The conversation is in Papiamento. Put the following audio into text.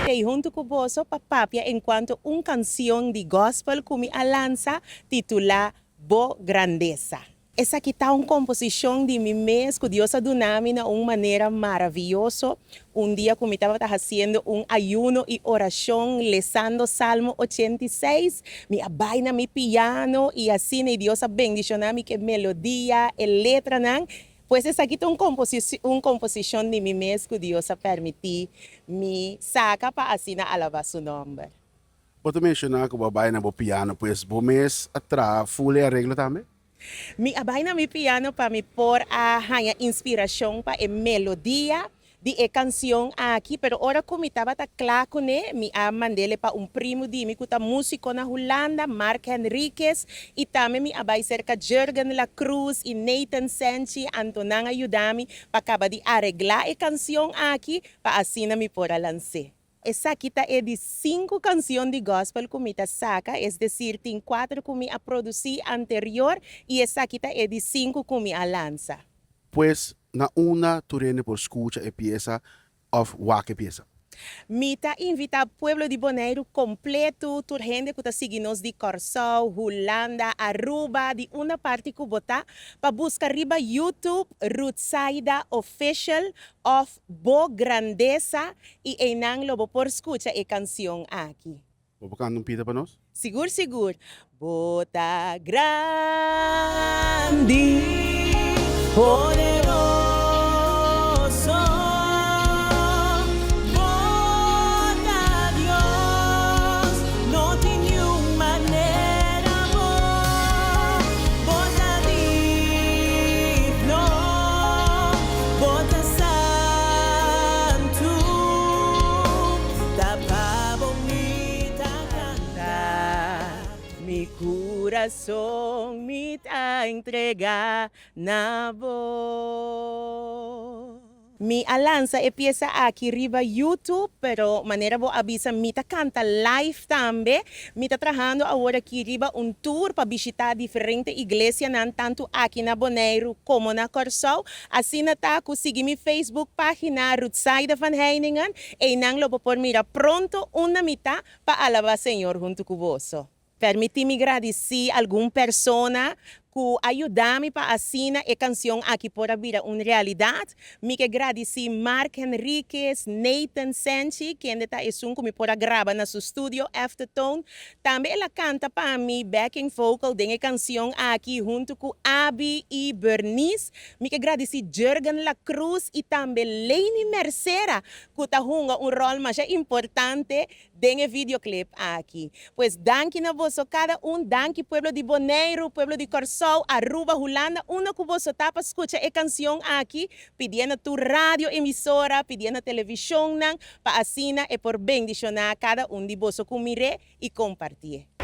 T'ei huntu ku boso pa papia enkuanto un kansion di gòspel ku mi a lansa titulá Bo Grandesa. Esaki ta un komposishon di mi mes ku Dios a duna mi na un manera maravioso un dia ku mi tabata hasiendo un ayuno i orashon lesando Salmo 86. Mi a bai na mi piano i asina i Dios a bendishoná mi ku e melodia, e letranan. Pues esaki ta un un komposishon di mi mes ku Dios a permití mi saka pa asina alabá su nòmber. Bo ta menshoná ku bo a bai na bo piano, pues bo mes a traha full e areglo tambe? Mi a bai na mi piano pa mi por a haña inspirashon pa e melodia di e kansion aki, pero ora ku mi tabata kla kuné, mi a mand'ele pa un primu di mi ku ta músiko na Hulanda, Mark Henriquez, i tambe mi a bai serka Jurgen La Cruz i Nathan Senchi, anto nan a yuda mi pa kaba di areglá e kansion aki pa asina mi por a lans'é. Esaki ta e di sinku kansion di gòspel ku mi ta saka, es desir tin kuater ku mi a produsí anterior i esaki ta e di sinku ku mi a lansa. Pues, na unda tur hende por skucha e piesa òf wak e piesa? Mi ta invitá pueblo di Boneiru kompletu, tur hende ku ta sigui nos di Kòrsou, Hulanda, Aruba, di unda parti ku bo ta, pa buska riba YouTube Ruthsaida Official òf Bo Grandesa i einan lo bo por skucha e kansion aki. Bo por kanta un pida pa nos? Sigur sigur. Bo ta grandi, poderoso. Bo ta Dios, no tin niun manera bo. Bo ta digno, bo ta santu. Ta pa bo mi ta canta. Mi curason mi ta entrega na bo. Mi a lansa e piesa aki riba YouTube, pero manera bo a bisa mi ta canta live tambe. Mi ta trahando awor aki riba un tour pa bishita diferente iglesianan tantu aki na Boneiru como na Kòrsou. Asina ta ku sigui mi Facebook página Ruthsaida van Heijningen. Einan lo bo por mira pronto unda mi ta pa alabá Señor huntu ku boso. Permití mi gradisí algun persona ku a yuda mi pa asina e kansion aki por a bira un realidat. Mi ke gradisí Mark Henriquez, Nathan Senchi, kende ta esun ku mi por a graba na su studio Aftertone. Tambe el a kanta pa mi backing vocal den e kansion aki huntu ku Abi i Bernice. Mi ke gradisí Jurgen La Cruz i tambe Leni Mercera ku ta hunga un ròl masha importante den e videoclip aki. Pues danki na boso kada un, danki pueblo di Boneiru, pueblo di Kòrsou, Aruba, Hulanda, unda ku boso ta pa skucha e kansion aki, pidié na tur radio emisora, pidié na televishonnan, pa asina e por bendishoná kada un di boso ku mir'é i kompartié.